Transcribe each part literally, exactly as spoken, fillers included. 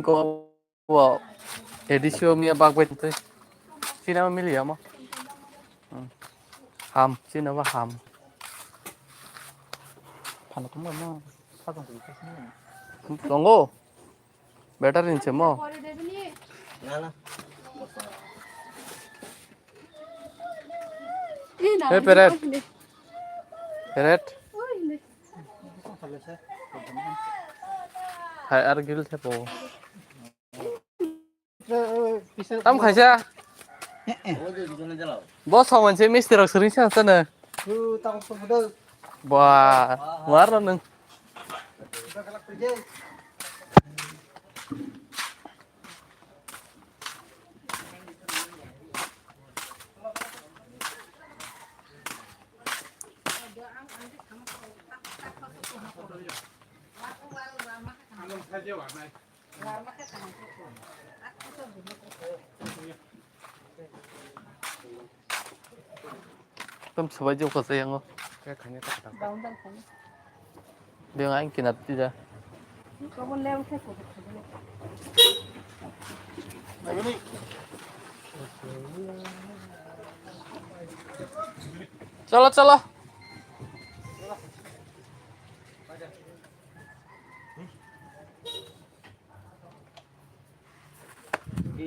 Ko bo edisio miya bak bai tei. Sina ma mili amo. Hmm. Ham, sina ba ham. Phano tong ma. Tongo. Better in se mo. Na, na. Hey, parrot. Parrot. Hai, ar gil se po. Tam khaisa. Bo samon se misti rok sering sa sana. Ba, mar no nung. Tam sabai jok kasa yango. Kaya khanya ta kata. Beng aing kinat tida. Chalo, chalo.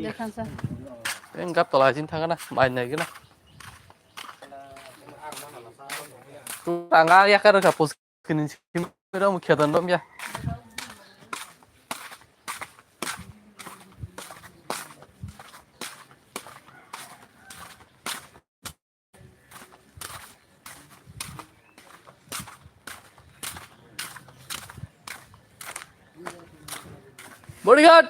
Dekhan sa. Eng gap tola jin thangana, bai nai gina. Tu tanga ya kar ka pus kini simi ro mu khedan dom ya. Bodyguard.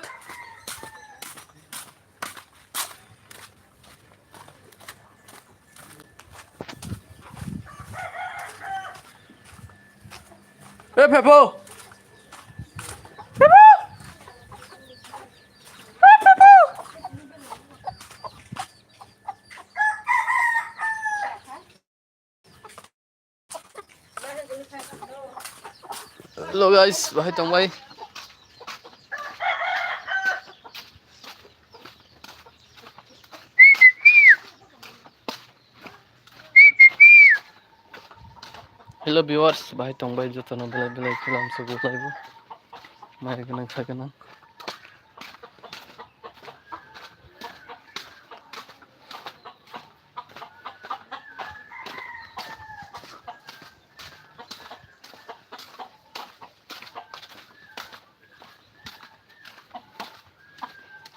Eh, Pepo. Pepo. Eh, Pepo. Hello guys, bahai tong bai. Hello viewers, bahai tong bai joto no belai belai kelam se bo laibo. Mai ganang sa ganang.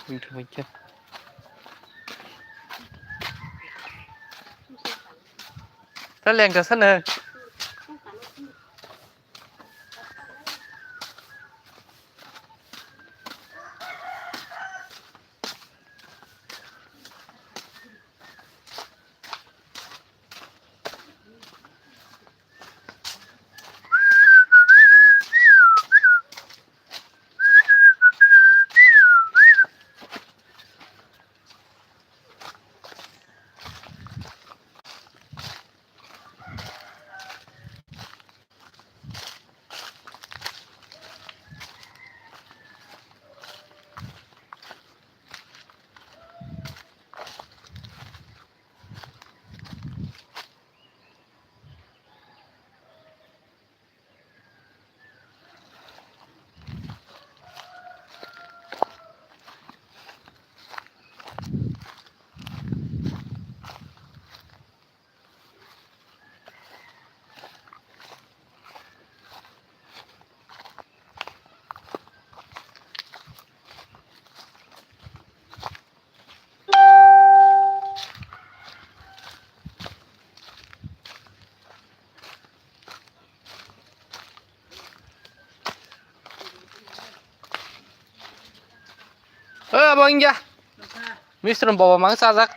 Wngkha wngkha. Ta lengka sana. Eh, abang ya. Mister Bobo mang sajak.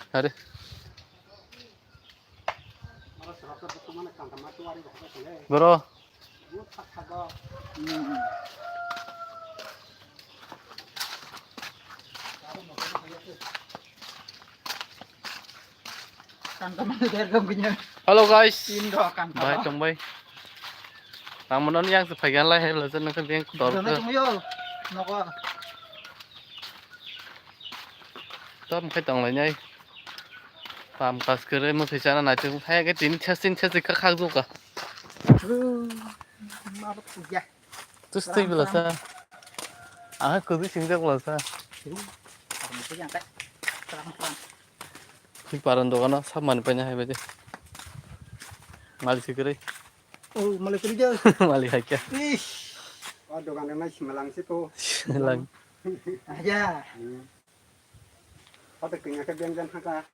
Hari. Bro. Tangka mani der gam gini. Hello guys. Tin do kan. Bai tong bai. Tang mano yang se phagan lai hel se nang beng dor. Dona tong yo. Noko. Tom khai tong lai nai. Pam kas kere mo se chana na chung hai ke tin chas tin chas ka khak du ka. Ma ba ya. Tus tei bela sa. Aha kudu sing jak bela sa. Tus tei yang kai. Terang terang. Ni paran dogano sab mani paina hai bade. Mali sikri. Oh, mali kuri jo. Mali hai kya? Ish. Oh, dogan na simalang si ko. Simalang. Aja. Hote kenya ke biang jan haka.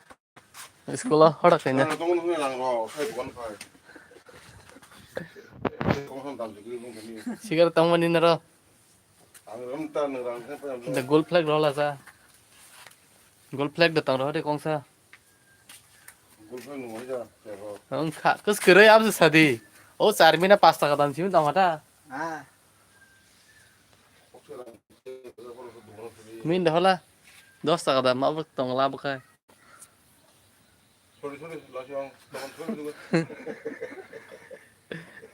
School o hoda kaina. Tong nang rang ro, sai dukan khai. Tong sam dam jigri nung kami. Sigar tong mani naro. Ang ram ta nang rang khai pa. The gold flag rola sa. Gold flag da tang ro de kong sa. Gold flag nung ja, ya ro. Ang kha, kus kere am sa di. O char mina pas taka dam simi tong ta. Ah. Min da hola. Dos taka dam ma bak tong la bak khai. Sorry, sorry, last one. Tokon sorry, sorry.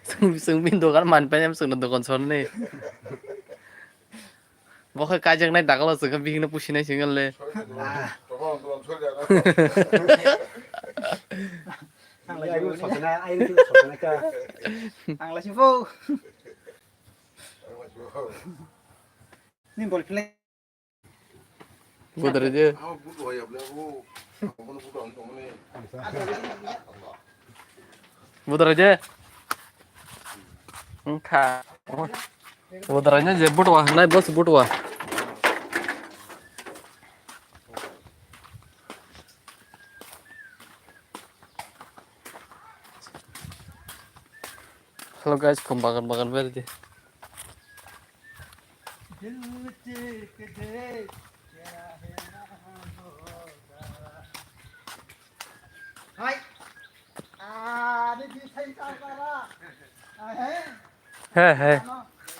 Sung, sung bin dogan man pa nyam sung dogan son ni. Bo khai kajak nai dakalo sung bihing na pusi nai singal le. Sorry, sorry. Tokon, tokon, sorry, sorry. Ang lai sung sosna, ai sung sosna ka. Ang lai sung fo. Ang lai sung fo. Ni bol phle. Budare je. Budare je. Engkha. Budare je butwa, nai bos butwa. Hello guys, kom bagan bagan beri di. Hai. Ah, ini di saya saudara. Ah, he. He he.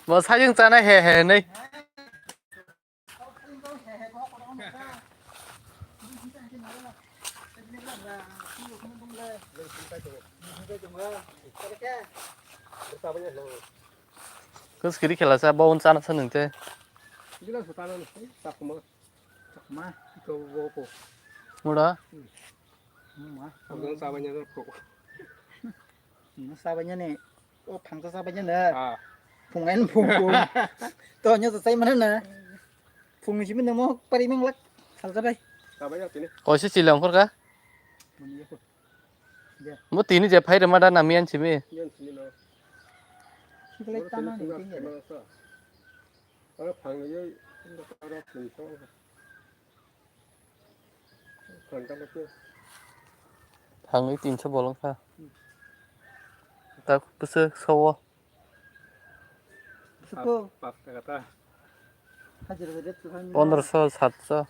Bo sajing chana he he nei. Kus kiri khela sa, bo un chana sa nung te. Gila sa tana ni, chakma. Chakma, ito bo ko. Mura? Hmm. Ma. Abang sa banya ko. Hmm, sa banya ni. O phangsa sa banya na. Ah. Phung en phung phung. To nyo sa sai mana na. Phung ni simi namo pari meng lak. Salsa bai. Sa banya tini. Koise chile ongkhor ka? Mani ya ko. Mo tini je phai rema da nami an simi. Yan simi no. Sikle tama ni tini. Aro phang ni yo. Aro phung so. Thangwi tinso bolong kha. Tak bwswk sowo. Bwswk po. Pondroso, satso.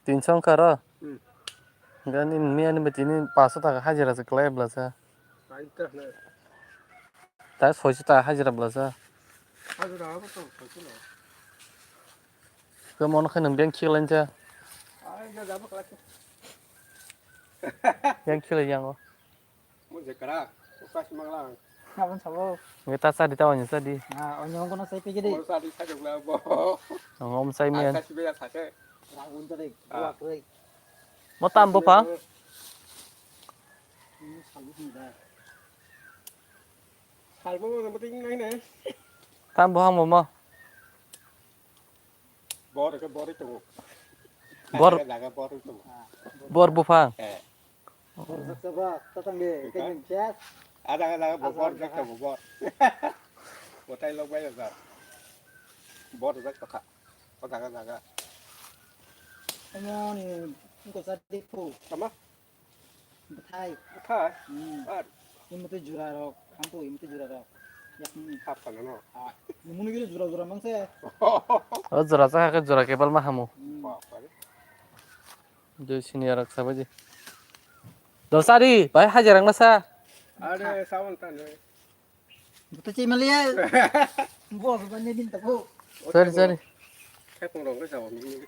Tinso wngkha ro. Gani miya ni tini paso taka hajira se kwlai bwlasa. Tai soiso ta hajira bwlasa. Hajira abo to soiso no. Ke mono khe nwng beng khiklainsa. Ai, ja, ja, ba, kalak. Beng khilai yango. Mo je kara, o kasi manglang. Abon sabo. Nge ta sadi ta onyo sadi. Ah, onyo kono sai pegede. Mo sadi sa jogla bo. Ngom sai miyan. Kasi be ya sake. Ragun tadi, buak rek. Mo tam bo pa? Ini salut ni da. Salmo mo mo ting nai nai. Tam bo hang mo mo. Bor ke bor itu. Bor. Jaga bor itu. Bor bufang. Eh. Bor sabo, tatang de, keng chas. Ada ada bor jak to bor. Botai lok bai da. Bor jak to kha. O jaga jaga. Amo ni ko sa dipu. Sama? Bwthai. Bwthai? Hmm. Ar? Imwtwi jura rok, thampu imwtwi jura rok. Yakni. Hap kana no? Ah, nimuni gini jura jura mangse. O jura cha khe jura kebal ma hamu. Hmm. Bapare. Joi sini arak sabaji. Dosari, bai hajar ang nasa. Are, sawan tane. Buta cei maliya. Bos banya din tako. Sorry, sorry. Khai pung rong khai sawa mi.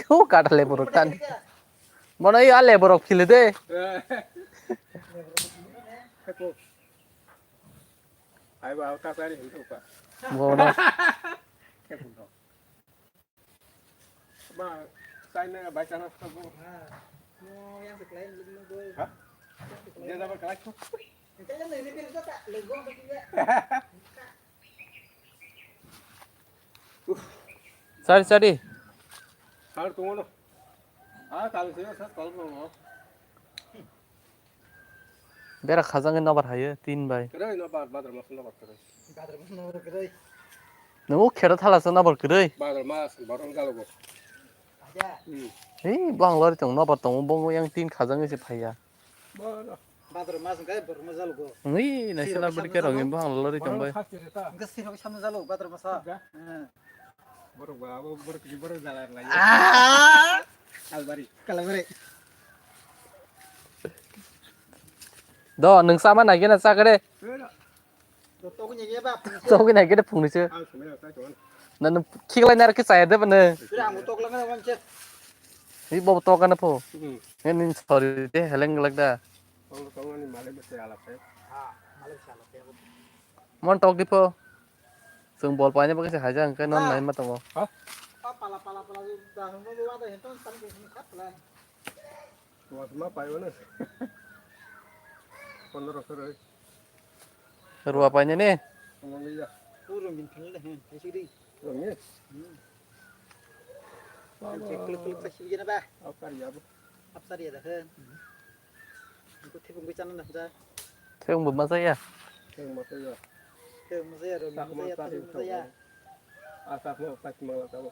Ko kata leborok tan. Bono iya leborok phile de. Ai ba ta sari hin pa. Bono. Ba sai na ba chana ko. Ha? Dia dapat kelas. Sari, sari. Sar tungo no. Ah, tal sini sar tal tungo. Bera khajang nobar hayo, tin bai. Kere no bar, bar mas nobar kere. Bar mas nobar kere. Nungo khera thala sa nobar kere. Bar mas, bar ang galo go. Aja. Hmm. Hei, bang lori tong nobar tong, bong yang tin khajang se phaya. Badar mas hwnkhe borok no jalo go. Ui, naisila bwrwi khe rongni bwkhang lori tong bai. Hwnkhe sirok samno jalo badar masa. Borok ba abo borok ni borok jala lai. Ah! Kalbari, kalbari. Do, nwng sama nai gena chakre. Tokni nai gede phungni se. Nang khiklai nar khe chaya de bane. Ni bo tokana pho. Ngen nin sorry de heleng glak da. Mon tok di pho. Chwng bol paina bagwi se haja hwnkhe non nai ma tongo. Pala pala pala da hwnwi wada hen ton tam khe khat pala. Wasma paimano. Pondro soro. Rua painani? Puro min thangla hen, thesiri. Rongni? Hmm. Ang cek kluk kluk thesiri na ba. Apsari ya bo. Apsari ya da hen. Ko thibung bi chana da ja. Thibung bo masa ya. Thibung masa ya. Thibung masa ya, rongni masa ya, thibung masa ya. Asa mo pas mangla tabo.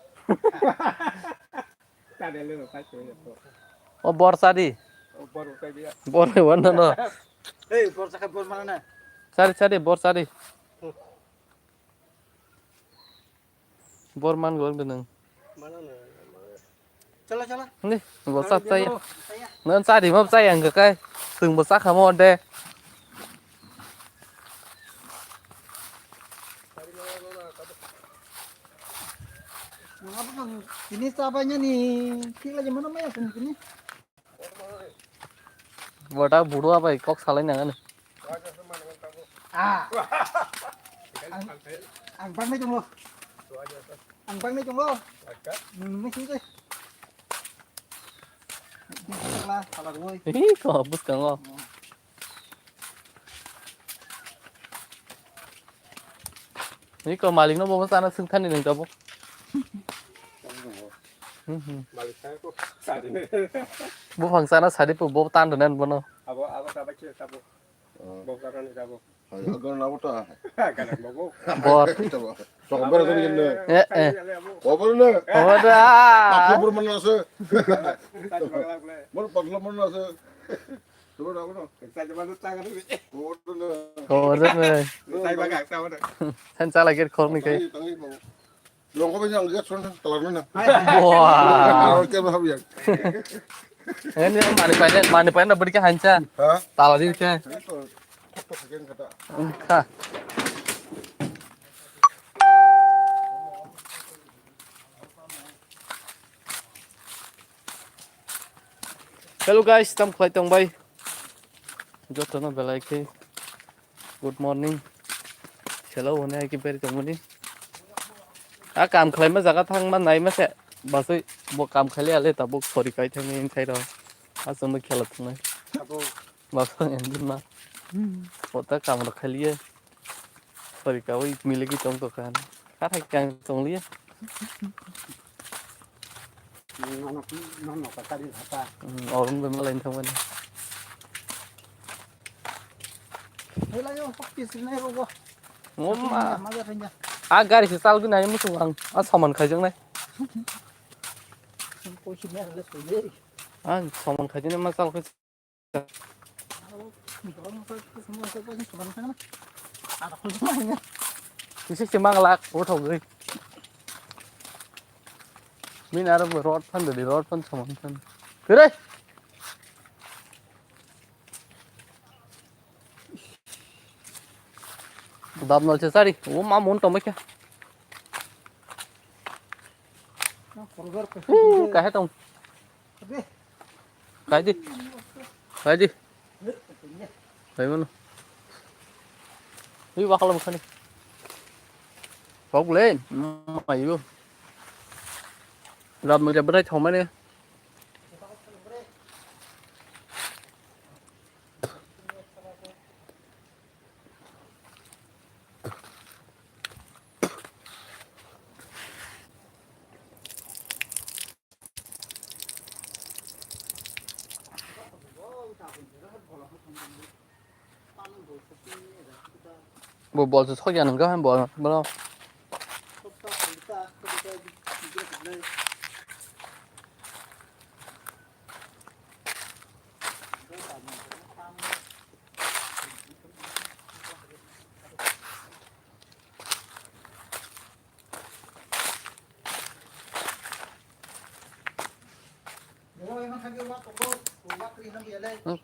O bor sadi. Bor wana no. Ei, bor saka bor mana na? Sadi, sadi, bor sadi. Bor man gol de nang. Mana na? Chala, chala. Ni, bor sab chai. Nan sadi mo chai ang kai. Tung bo sakha mo de. Tini chabainani thik lagi mana maya sung tini. Bota budua bai kok salai nang ani. Ah. Ang, ang bang ni jonglo. Ang bang ni jonglo. Hmm, ni sing ke. Lah, salah gue. Ih, kok bus kang lo. Ni ko malik no bo sana sung thani nang tabuk. Hmm, hmm. Malik saya ko sadi ne. Bo phang sana sadi po bo tan donan bono. Abo, abo sabai khe sabo. Bo karani sabo. Hai, agar na bota. Karang bobo. Bor. Tabo. Tabo bera tani ne. Eh, eh. Kobo ne. Kobo da. Patlo bor mana ase. Sadi bagla ble. Bor patlo mana ase. Tabo na bota. Sadi bagla tang. Kobo ne. Kobo ne. Sadi bagla tang. Sen chala gate khorni kai. Tangi, tangi, tangi. Longko bai ang gas son talar na. Wah. Talar ke ba habiak. Ini mani paine, mani paine beri ke hancha. Ha? Talar ini ke. Ini to, to hagen kata. Kha. Hello guys, tam khlai tong bai. Jotono belai khe. Good morning. Hello, hwnwi hai khe beri tongmani. A kam khlaima jaga thangma naima se. Basui bo kam khailiya le tabuk sori kai thangni khai rw. Aswkno khela thangnai. Abo. Basui engine ma. Bo ta kam rw khailiya. Sori kaui miligi tong tokha. Kathai kang tongliya. Nono, nono, kakari hata. Hmm, orong bai malai thangmani. Hela yo, kok kisi nai rogo. Ngoma. Maja thangya. A gari se chalgwi nai musung ang. A saman khaijaknai. Kok kisi nai rogo. A saman khaijaknai ma chalgwi. Kisi se mang lak, o thok gwi. Min aro bo rod phan dodi, rod phan saman phan. Kere! Dab nol se sari, o ma mon tong kya. Uh, kahai tong. Kahai di. Kahai di. Kahai mano. Hi, bakal bukan ni. Bok le. Ayo. Rap mengja berai thong mane. Bo bol se sokya nang kha, bol, bol.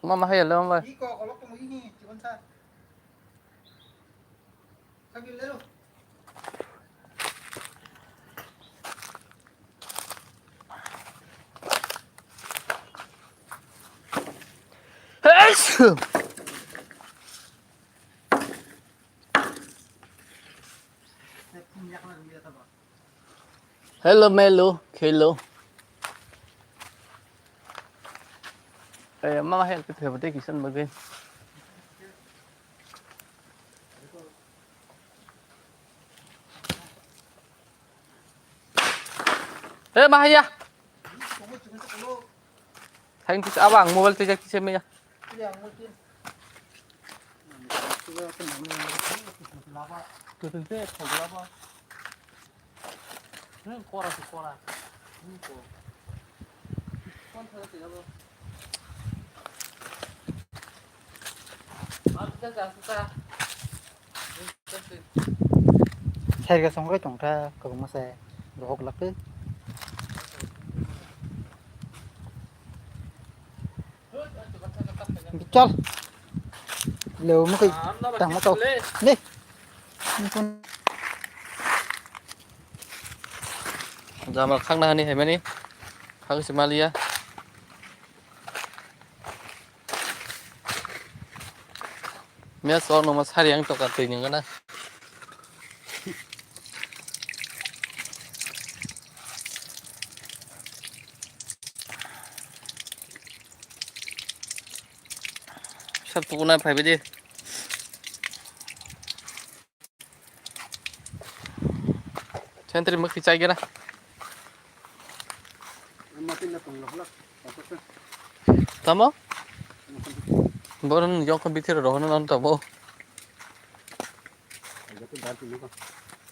Mama hai le mama. Hello, Melo, hello. Eh, mama, help it, help it, kisan bagay. Eh, Mahaya. Thank you, abang, mobile tejak kisa meya. Kwtwng se thok laba. Hmm, kora se kora. Hmm, ko. Kon thang se abo. Mar se ja se ta. Serga songrai tongkha, kwbangma se rohok lakhe. Chal. Leo mo kai tang mo to. Ne. Jamal khang na hani hai mani. Khang se maliya. Mia so no ma sari ang to ka twi ning na. Sar tukuna phaibai di. Sentry mukti chai gana. Tamo? Boron yongkha bithir rohon non tamo.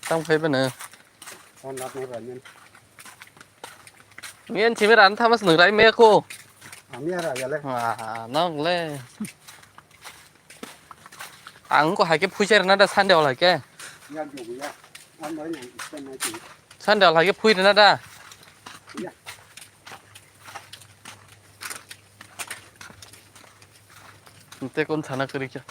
Tang phaibai na. Phone lap nai ba nyen. Ngen chimi ran thamas nung rai me ko. Ami ara ya le. Ah, nong le. Ang ko hai ke phuisa rwna da Sunday wal hai ke. Ya jo ya. Ang ba yang stand nai ti. Sunday wal hai ke phui rwna da. Ya. Te kon thana kari kya.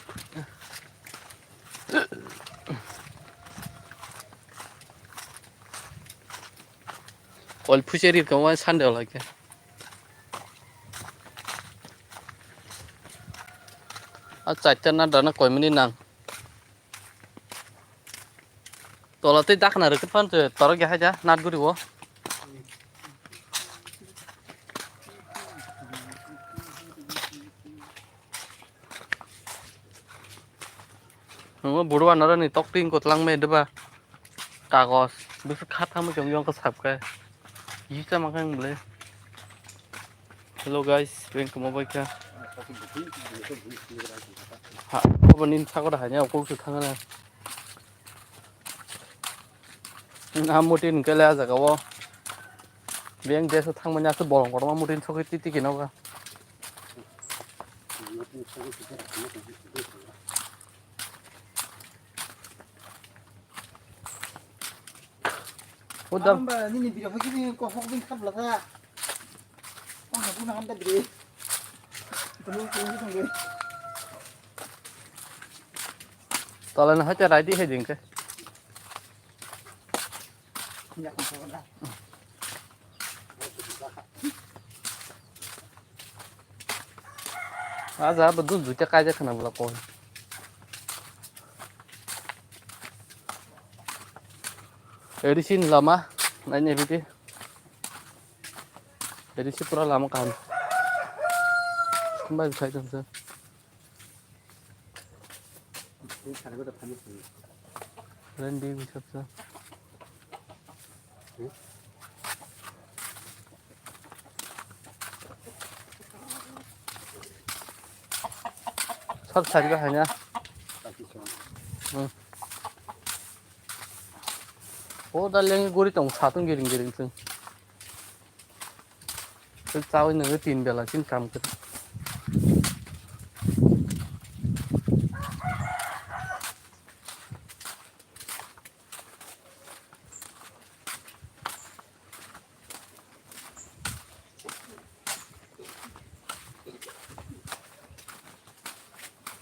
Ol phucheri ka wan Sunday wala khe. A chaita na dana koi minute nang. Tola tei dakna rwkhe phan twi torok ya haja nat guri o. Nungbo buruwa norani tokti wngkha twlangmaya deba kagos bwswk kha thamwi tongwi wngkha sabkhe. Yisa mankha ang bwle. Hello guys, beng kwma bai kha. Ha, obo nini sakora haina okolso thangna. Na mutin kele a jaga o. Beng deso thangmani aswk bolong kotorma mutin sogwi titi kino ga. Udam. Amba nini bira hokini ko hokbin khapla sa. Ang hokbin handa bira. Tala na hacha raidi hai dingke. Ya ko ko da. Aja bo dul duita kaijak khna bwla koi. Risi ni lama naini bidi. Risi pura lama kaham. Bai bwsai tong se. Ren di bwsai se. Sar sari ba hanya. Hmm. O da leng guri tong satung giring giring tong. Tei chawi nangwi tin bela chini kam kwrwi.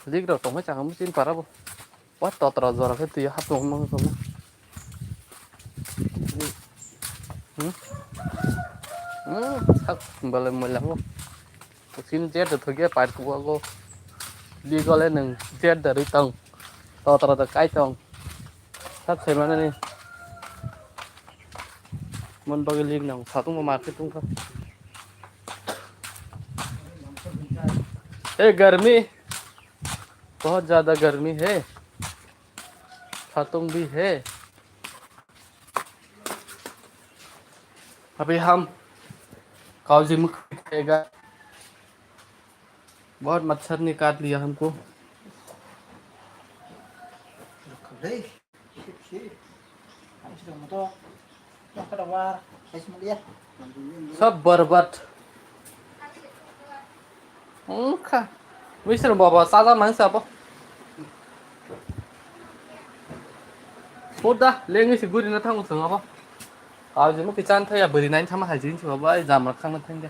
Lik rok tongmai chakha muchung para bo. Wa totra jora khe twi hap tong mang tong. Hmm? Hmm, sak bale moila bo. Sin jet da thoge pair ko go. Lik ole nang jet da ri tong. Totra da kai tong. Sak sai mana ni. Mon bagwi lik nang satung bo market tong kha. ए गर्मी बहुत ज्यादा गर्मी है, खातुंग भी है। अभी हम काउजी मुख खाएगा, बहुत मच्छर ने काट लिया हमको। Shit, shit. Ang sudah motor. Yang kada war, saya semua dia. सब बर्बाद। Wngkha. Mister baba, chajakmani se abo. Huda, lengwi se gurina thango chwng abo. Kaujimo khe chan thaya, bwrwi nai thama hai jin se baba, ai jamra khangna thangya.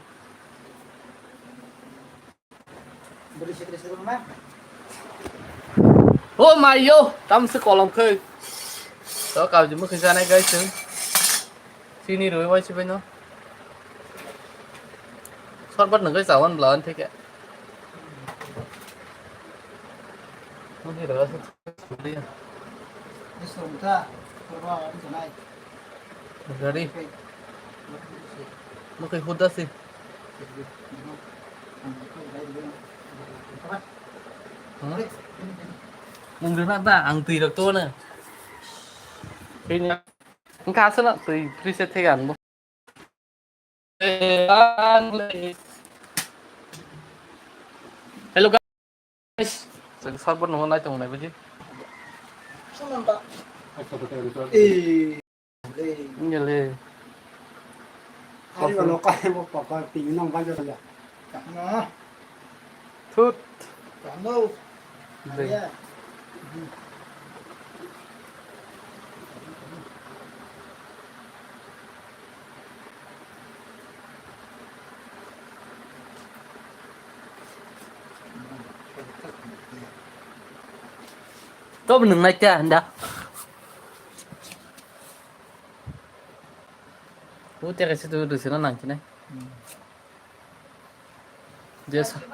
Oh my yo, tam se kolom khe. To kaujimo khe janai guys chwng. Chini rwi wai se baino. Sorbat nang kai chawan bla an theke. Mungkin rasa. Gari. Mungkin huda sih. Hmm? Mungkin ada ang twi rok to na. Ini. Engka asana twi preset theke ang bo. Hello guys. Chwng server no nai tong nai baji. Sumanta. Eh. Nge le. Ari ba lokai bo papa ping nang ba ja. Thut. Dei. Tobo nung nai kya handa? Bo tei kaisa tu rwsina nang khe nai. Je sa-,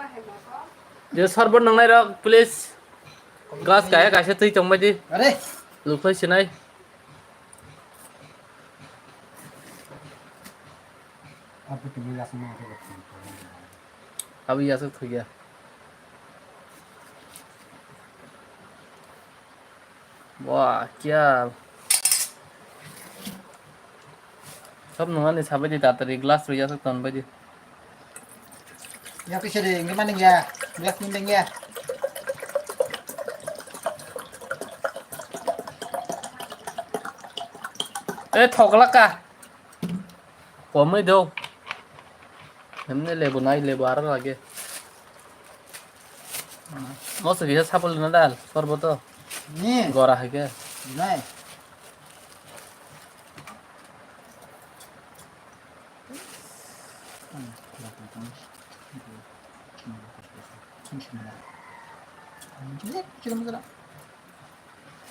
je server nangnai rok, please. Glass kaya kaisa twi tong bai di. Are. Luklai sinai. Abo tini last month. Abo yasuk thwiya. Wah, kya? Sab nungani sabai di tatari glass rwi yasuk ton bai di. Ya kisa de, ngi maning ya, glass ni deng ya. Eh, thok laka. Komai do. Hemne lebu nai, lebu aro lage. Moso bisa sapul na dal, sorboto. Ni. Gora hai ke. Nai.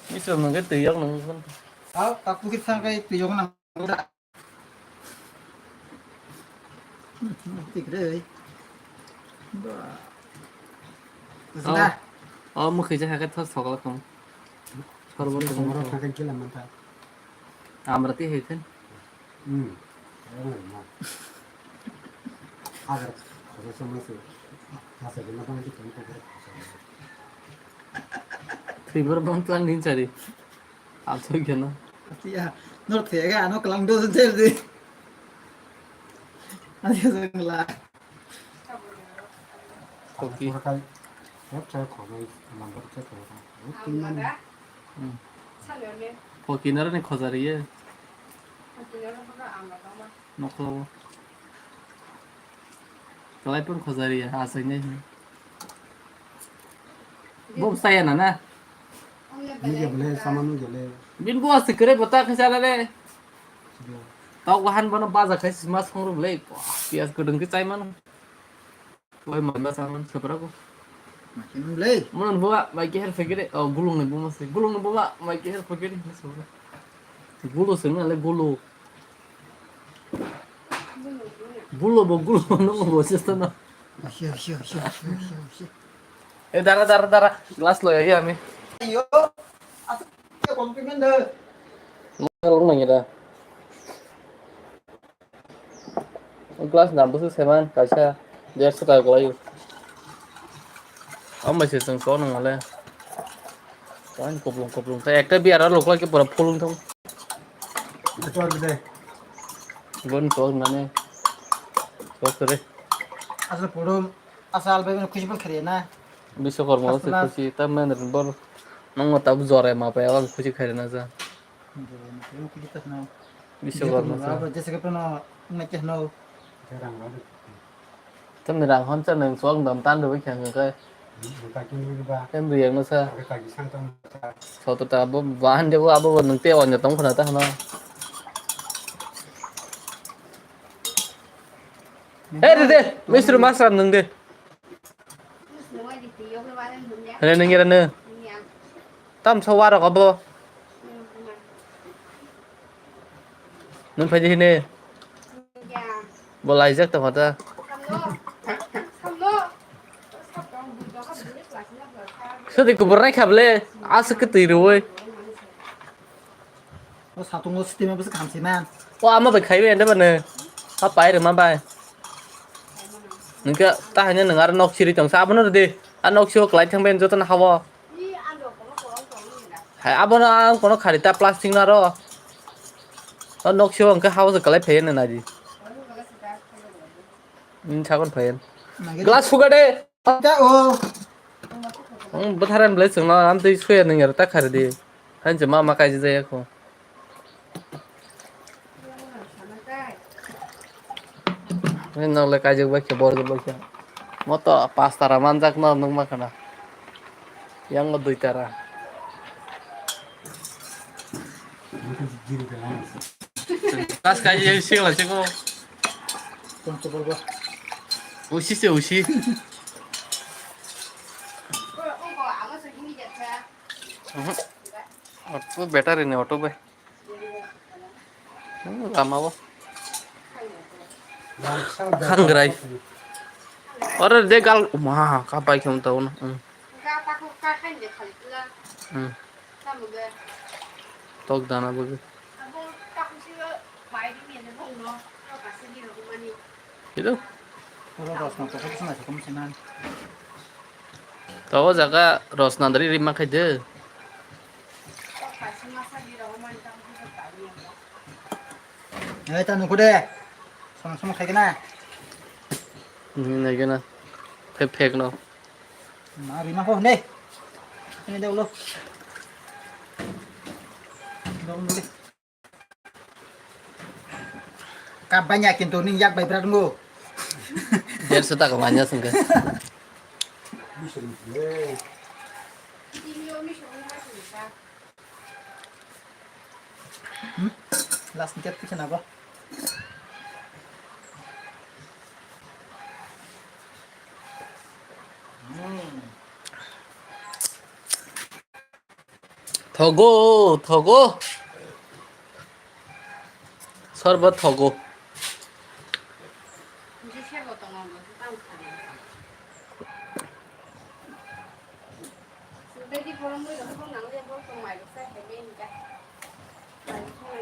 Miso nang ke tuyok nang. Au, aku kita kai tuyok nang. Tikre. Ba. Buji na? Oh, oh, mukhi ja khe thos thokla kong. Sorbo Sorbo thokla thokla kong. Thangkhe kila mantha. Amra ti hai then. Hmm. Agar khosa sama se. Asa guna bang ki tong ko. Tribor bang tlang din chari. Alto gana. Tia, nor thega ano kelang do sen di. Ani jengla. Koki. Koki nara ni khojari ye. Noklo. Kalai pun khojari ya, asai nai. Bo saya na na. Ni je bole saman ni je le. Bin bo sikre bota khisa le. Tok bahan bono baja khai sima songro bole. Pias gudung ke chai mano. Oi mama saman sepra ko. Makin bole. Monan bo mai ke her fekere. Oh, gulung ni bo mas. Gulung ni bo mai ke her fekere. Gulu sing na le gulu. Bulo bo gulo no bo sesta na. Hiya, hiya, hiya, hiya, hiya, hiya. Eh, dara, dara, dara. Glass lo ya, ya, ami. Ayo. Asa, ya, compliment de. Lo nang ya da. Glass na busu seman kaisa. Dia suka gelayu. Ambai se chwng tongo nang le. Wan koplong koplong. Tai ekta beer aro lokla ke pura full wng thang. Ito ar bide. Gon tor nane. Tor tere. Asa puro, asa albai mano khusi pun khariya na. Biswakarma se khusi, ta men bor. Nang ma tab jore ma pa ya khusi khariya na ja. Biswakarma se. Jese ke pano nang ke no. Tamni rang hon cha nang suak dam tan rwi kha hwnkhe. Em riyang no sa. Soto ta abo bahan de abo nang te on tong khna ta hno. Hey de de, mistri masram nang de. Hene nang era ne. Tam sa warok abo. Nung phai di hini. Bo laijak tong kha ta. Sudi kubur nai kha ble. Aswk ke twi rwi. O satung o stima bwswk hamsi man. O ama bai khai bai ende bane. Ha pai rwma bai. Nungkhe ta haino nung aro nok siri tong sa abono rwdi. A nok sio kwlai thang bai jotono hawo. Hai abono ang kono khari ta plastic naro. O nok sio hwnkhe hawo se kwlai phaiya nai di. Nini sakon phaiya. Glass suga de. Ta o. Ang bwtharan belai chwngno amtwi suya nung yar ta khari di. Hanse ma ma kaijak jaya kho. Nokle kaijak bai khe borjak bai khe. Moto pas tara manjak no nung ma khana. Yang o dui tara. Pas kaijak singla siko. Usi se usi. Auto battery ni auto bai. Hmm, lama bo. Khangrai. Ore de gal ma ka pai kham ta uno. Hmm. Hmm. Tok dana bo. Hello. Oro rosna tokol swnai sokom sinan. To o jaga rosna dari rima khai de. Ei ta nukho de. Song song khai kena. Ni nai kena. Phek phek no. Ma rima ho ne. Ini de ulo. Dong dong. Kap banya kintu ning yak bai brat ngo. Derso taka manya sungke. Hmm? Last ni kat pichana ba. Hmm. Thogo, thogo. Sorbo thogo. Jisebo tongo, bo tang khani. Borok mui rok phone nang le, borok tong mai rok sai hai mani ka. Mai rok phone